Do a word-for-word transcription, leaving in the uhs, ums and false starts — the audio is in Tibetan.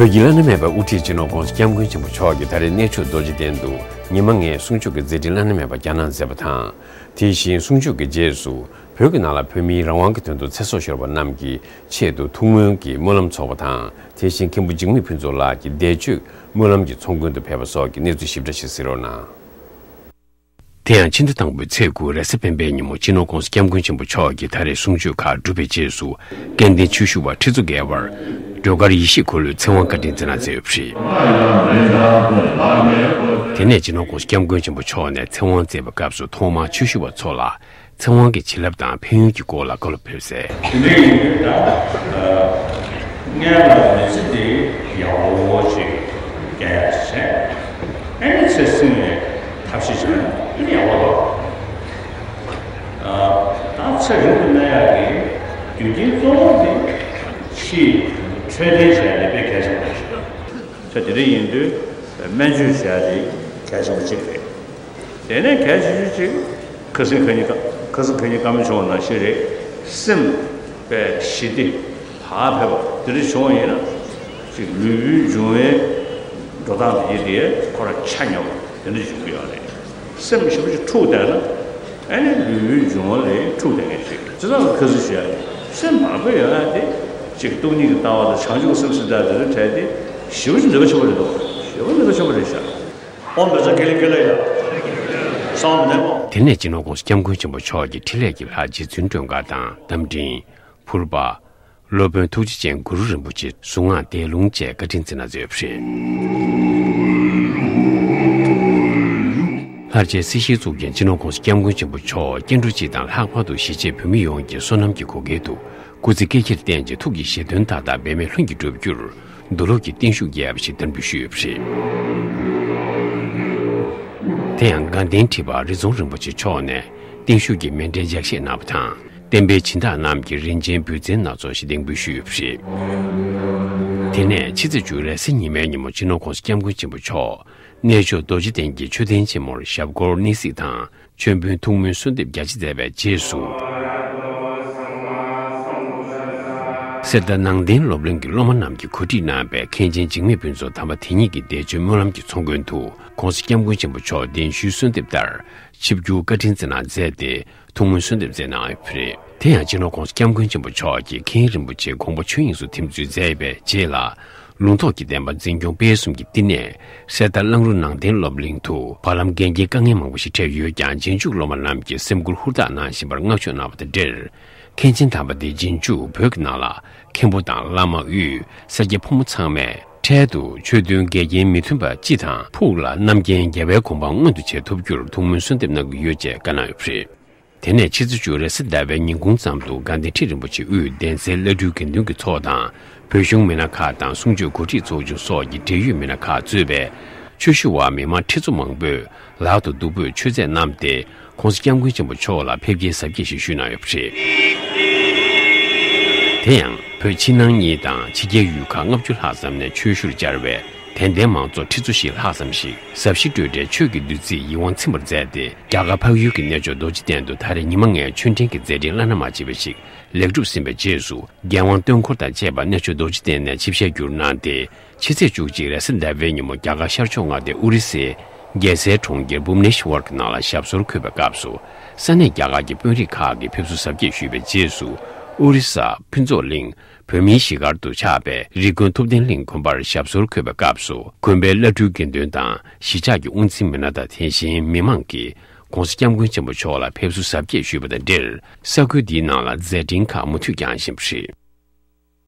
བོད་ཀྱི་བླ་ན་མེད་པའི་དབུ་ཁྲིད་སྤྱི་ནོར་༸གོང་ས་༸སྐྱབས་མགོན་ཆེན་པོ་མཆོག་གིས་ད་རེས་གནས་མཆོག་རྡོ་རྗེ་གདན་དུ་ཉི་མ་ལྔའི་གསུང་ཆོས་ཀྱི་མཛད་འཕྲིན་བླ་ན་མེད་པ་བསྐྱངས་གནང་མཛད་པ་དང་། དེ་བཞིན་གསུང་ཆོས་ཀྱི་རྗེས་སུ་བོད་ཀྱི་ནང་ལ་བོད་མིའི་རང་དབང་གི་དོན་དུ་ཚེ་སྲོག་ཤོར་བ་རྣམས་ཀྱི་ཆེད་དུ་ཐུགས་སྨོན་གྱི་སྨོན་ལམ་ཚོགས་པ་དང་། དེ་བཞིན་མཁན་པོ་འཇིགས་མེད་ཕུན་ཚོགས་ལགས་ཀྱི་འདས་མཆོད་སྨོན་ལམ་གྱི་ཚོགས་མགོན་དུ་ཕེབས་པ་སོགས་ཀྱི་གནས་ཚུལ་ཞིབ་ཕྲ་ཞིག་གཟིགས་རོགས་གནང་། དེ་ཡང་ཕྱི་ཟླ་དང་པོའི་ཚེས་དགུ་རེས་གཟའ་སྤེན་པའི་ཉིན་མོ་སྤྱི་ནོར་༸གོང་ས་༸སྐྱབས་མགོན་ཆེན་པོ་མཆོག་གིས་ད་རེས་གསུང་ཆོས་ཁག་གྲུབ་པའི་རྗེས་སུ་སྐལ་ལྡན་ཆོས་ཞུ་བ་ཁྲི་ཚོ་བརྒལ་བར་སྒྲོལ་དཀར་ཡེ་ཤེས་འཁོར་ལོའི་ཚེ་དབང་བཀའ་དྲིན་བསྩལ་གནང་མཛད་ཡོད་པ་རེད། དེ་ནས་སྤྱི་ནོར་༸གོང་ས་༸སྐྱབས་མགོན་ཆེན་པོ་མཆོག་ནས་ཚེ་དབང་བསྩལ་བའི་སྐབས་སུ་ཐོག་མར་ཆོས་ཞུ་བ་ཚོ་ལ་ཚེ་དབང་གི་བྱིན་རླབས་དང་ཕན་ཡོན་གྱི་སྐོར་ལ་བཀའ་སློབ་ཕེབས་གསལ། དེ་འདྲ་ཡིན་དུས་ད་སྔོན་ལ་མི་ཚེ་འདི་ཡག་པོ་ཞིག་སྐྱེལ་ཡག་བྱས། ཨ་ནི་ཚེ་སྲིང་བའི་ཐབས་ཤེས་བྱས་ན་ཨ་ནི་ཡག་པོ་འདུག་ཨ། ད་ཚེ་རིང་དུ་གནས་ཡག་གི་རྒྱུ་རྐྱེན་གཙོ་བོ་དེ་ཕྱིའི་འཕྲོད་བསྟེན་བྱས་ནས་དཔེ་གལ་ཆེན་པོ་ཞིག་ཚེ་དེ་འདྲ་ཡིན་དུས་སྨན་བཅོས་བྱས་ཏེ་གལ་ཆེན་པོ་གཅིག་རེད། དེ་ནས་གལ་ཆེ་ཤོས་གཅིག་ཁ་སང་ཁ་ཉིན་ཁ་ཁ་སང་ཁ་ཉིན་བཀའ་མོལ་བྱུང་བ་ནང་བཞིན་རེད། སེམས་པའི་ཞི་བདེ་བག་ཕེབས་པ་དེ་འདྲ་བྱུང་བ་ཡིན་ན་ཅིག་ལུས་པོའི་འབྱུང་བའི་འགྲོ་སྟངས་དེ་དེ་ཁོ་རང་ཆ་སྙོམས་དེ་འདྲ་བྱུང་གི་ཡོད་རེད། སེམས་ཞིབ་ཅིག་འཁྲུག་བསྡད་ན་ཨ་ནི་ལུས་པོའི་འབྱུང་བ་ལས་འཁྲུག་བསྡད་མཁན་ཞིག་རེད། སྤྱིར་བཏང་གི་ཁ་སང་ཞུ་ཡ་རེད། སེམས་བག་ཕེབས་ཡོད་ན་དེ་ཅིག་སྟོང་ཉིད་ཀྱི་ལྟ་བ་དང་བྱང་ཆུབ་སེམས་ཟེར་ཡ་དེ་ཚོ་འཕྲད་དེ་ཞེ་པོ་ཅིག་ནུས་པ་ཆེན་པོ་རེད་འདུག་ཞེ་པོ་ནུས་པ་ཆེན་པོ་རེད་ཤག་ཨོཾ་བཛྲ་ཀཱི་ལི་ཀཱི་ལ་ཡ། སངས་མི་ནེ་མོ། དེ་ནས་སྤྱི་ནོར་༸གོང་ས་༸སྐྱབས་མགོན་ཆེན་པོ་མཆོག་གིས་འཕྲིན་ལས་ཀྱི་ལྷ་རྗེ་བཙུན་སྒྲོལ་དཀར་དང་རྟ་མགྲིན། ཕུར་པ། སློབ་དཔོན་ཐུགས་རྗེ་ཅན་གུ་རུ་རིན་པོ་ཆེ་གཟུངས་སྔགས་བཟླས་ལུང་བཅས་བཀའ་དྲིན་བསྩལ་གནང་མཛད་ཡོད་པ་རེད། ལྷར་བཅས་སྲིད་ཞིའི་གཙུག་རྒྱན་སྤྱི་ནོར་༸གོང་ས་༸སྐྱབས་མགོན་ཆེན་པོ་མཆོག་སྐྱེ་འགྲོ་སྤྱི་དང་ལྷག་པར་དུ་གཞིས་བྱེས་བོད་མི་ཡོངས་ཀྱི་བསོད་ནམས་ཀྱི་བགོ་སྐལ་དུ་སྐུ་ཚེ་བསྐལ་བརྒྱར་བརྟན་ཅིང་ཐུགས་ཀྱི་བཞེད་དོན་མཐའ་དག་འབད་མེད་ལྷུན་གྱིས་འགྲུབ་རྒྱུར་འདུ་ལོག་གི་བརྟན་བཞུགས་རྒྱས་པ་ཞིག་བསྟར་འབུལ་ཞུས་ཡོད་པ་རེད། དེ་ཡང་དགའ་ལྡན་ཁྲི་པ་རི་རྫོང་རིན་པོ་ཆེ་མཆོག་ནས་བརྟན་བཞུགས་ཀྱི་མཎྜལ་ལྗགས་བཤད་གནང་བ་དང་། བསྟན་པའི་སྦྱིན་བདག་རྣམས་ཀྱི་རིན་ཆེན་འབུལ་ཚན་སྣ་ཚོགས་ཤིག་གདན་འབུལ་ཞུས་ཡོད་པ་རེད། དེ་ནས་ཕྱི་ཚེས་བཅུ་རེས་གཟའ་ཉི་མའི་ཉིན་མོ་སྤྱི་ནོར་༸གོང་ས་༸སྐྱབས་མགོན་ཆེན་པོ་མཆོག་གནས་མཆོག་རྡོ་རྗེ་གདན་གྱི་མཆོད་རྟེན་ཆེན་མོར་ཞབས་སྐོར་གནས་གཟིགས་དང་མཆོད་འབུལ་ཐུགས་སྨོན་གསོལ་འདེབས་རྒྱ་ཆེ་མཛད་པའི་རྗེས་སུ། གསེར་རྟ་ནང་བསྟན་སློབ་གླིང་གི་སློབ་མ་རྣམས་ཀྱིས་གོ་སྒྲིག་གནང་བའི་མཁན་ཆེན་འཇིགས་མེད་ཕུན་ཚོགས་དམ་པ་དེ་ཉིད་ཀྱི་འདས་མཆོད་སྨོན་ལམ་གྱི་ཚོགས་མགོན་དུ་༸གོང་ས་༸སྐྱབས་མགོན་ཆེན་པོ་མཆོག་གདན་ཞུའི་གསོལ་འདེབས་ལྟར་ཆིབས་བསྒྱུར་བཀའ་དྲིན་བསྩལ་གནང་མཛད་དེ། ཐུགས་སྨོན་གསོལ་འདེབས་མཛད་གནང་ཡོད་པ་རེད། དེ་ཡང་སྤྱི་ནོར་༸གོང་ས་༸སྐྱབས་མགོན་ཆེན་པོ་མཆོག་གིས་མཁན་རིན་པོ་ཆེ་དགོངས་པ་ཆོས་དབྱིངས་སུ་ཐིམ་ཚུལ་མཛད་པའི་རྗེས་ལ། ལུང་རྟོགས་ཀྱི་བསྟན་པ་འཛིན་སྐྱོང་སྤེལ་གསུམ་གྱི་བསྟི་གནས་གསེར་རྟ་གླང་རུ་ནང་བསྟན་སློབ་གླིང་དུ་བར་ལམ་འགལ་རྐྱེན་དཀའ་ངལ་མང་པོ་ཞིག་འཕྲད་ཡོད་ཀྱང་རྗེས་འཇུག་སློབ་མ་རྣམས་ཀྱིས་སེམས་ཁུར་ཧུར་ཐག་གནང་བཞིན་པར་བསྔགས་བརྗོད་གནང་བ་དང་འབྲེལ། མཁན་ཆེན་དམ་པ་དེ་རྗེས་འཇུག་བོད་ཀྱི་ནང་ལ་མཁན་པོ་དང་བླ་མ་དབུས་སེར་སྐྱ་ཕོ་མོ་ཚང་མས། འཕྲལ་དུ་ཆོས་དོན་འགལ་རྐྱེན་མི་མཐུན་པ་སྤྱི་དང་ཕུགས་ལ་རྣམ་མཁྱེན་རྒྱལ་བའི་དགོངས་པ་མངོན་དུ་བྱེད་ཐུབ་རྒྱུར་ཐུགས་སྨོན་གསོལ་འདེབས་གནང་གི་ཡོད་ཅེས་བཀའ་གནང་ཡོད་པ་རེད། དེ་ནས་ཕྱི་ཚེས་བཅུ་རེས་གཟའ་ཟླ་བའི་ཉིན་གུང་ཙམ་དུ་དགའ་ལྡན་ཁྲི་རིན་པོ་ཆེ་དབུས་གདན་སའི་བླ་སྤྲུལ་དགེ་འདུན་གྱི་ཚོགས་དང་། བོད་གཞུང་མི་སྣ་ཁག་དང་གསུང་ཆོས་གོ་སྒྲིག་ཚོགས་ཆུང་སོགས་ཀྱི་འབྲེལ་ཡོད་མི་སྣ་ཁག་གཙོས་པའི་ཆོས་ཞུ་བ་མི་མང་ཁྲི་ཚོ་མང་པོས་ལག་ཏུ་བདུག་སྤོས་མཆོད་རྫས་བསྣམས་ཏེ། ༸གོང་ས་༸སྐྱབས་མགོན་ཆེན་པོ་མཆོག་ལ་ཕེབས་སྐྱེལ་གཟབ་རྒྱས་ཤིག་ཞུས་གནང་ཡོད་པ་རེད། དེ་ཡང་བོད་ཕྱི་ནང་གཉིས་དང་ཕྱི་རྒྱལ་ཡུལ་ཁག་ལྔ་བཅུ་ལྷག་ཙམ་ནས་ཆོས་ཞུར་བཅར་བའི་དད་ལྡན་མང་ཚོགས་ཁྲི་ཚོ་བཞི་ལྷག་ཙམ་ཞིག་ཟབ་ཞི་སྤྲོས་བྲལ་ཆོས་ཀྱི་བདུད་རྩིས་ཡིད་དབང་ཚིམ་པར་མཛད་དེ། རྒྱ་གར་འཕགས་ཡུལ་གྱི་གནས་མཆོག་རྡོ་རྗེ་གདན་དུ་ད་རེས་ཉི་མ་ལྔའི་མཆོད་འཕྲེང་གི་མཛད་འཕྲིན་བླ་ན་མ་མཆིས་པ་ཞིག་ལེགས་གྲུབ་ཟིན་པའི་རྗེས་སུ། རྒྱལ་དབང་སྟོན་འཁོར་དང་བཅས་པ་གནས་མཆོག་རྡོ་རྗེ་གདན་ནས་ཆིབས་ཞལ་བསྒྱུར་གནང་སྟེ། ཕྱི་ཚེས་བཅུ་གཅིག་རེས་གཟའ་ཟླ་བའི་ཉིན་མོ་རྒྱ་གར་ཤར་ཕྱོགས་མངའ་སྡེ་ཨོ་རི་སའི་རྒྱལ་སའི་གྲོང་ཁྱེར་བྷུབ་ནེ་ཤི་ཝར་གྱི་ནང་ལ་ཞབས་སོར་འཁོད་པའི་སྐབས་སུ། ས་གནས་རྒྱ་གར་གྱི་དཔོན་རིགས་ཁག་གིས་ཕེབས་བསུ་གཟབ་རྒྱས་ཞུས་པའི་རྗེས་སུ། ཨོ་རི་ས་ཕུན་ཚོགས་གླིང་བོད་མིའི་གཞིས་སྒར་དུ་ཆགས་པའི་རི་ཀོན་ཐུབ་བསྟན་གླིང་དགོན་པར་ཞབས་སོར་འཁོད་པའི་སྐབས་སུ། དགོན་པའི་བླ་སྤྲུལ་དགེ་འདུན་དང་གཞིས་ཆགས་ཀྱི་དབུ་འཛིན་མི་སྣ་དང་། དེ་བཞིན་མི་མང་གིས་༸གོང་ས་༸སྐྱབས་མགོན་ཆེན་པོ་མཆོག་ལ་ཕེབས་བསུ་གཟབ་རྒྱས་ཞུས་པ་དང་འབྲེལ། ས་ཁུལ་འདིའི་ནང་ལ་མཛད་འཕྲིན་ཁག་མུ་མཐུད་བསྐྱངས་བཞིན་པ་རེད།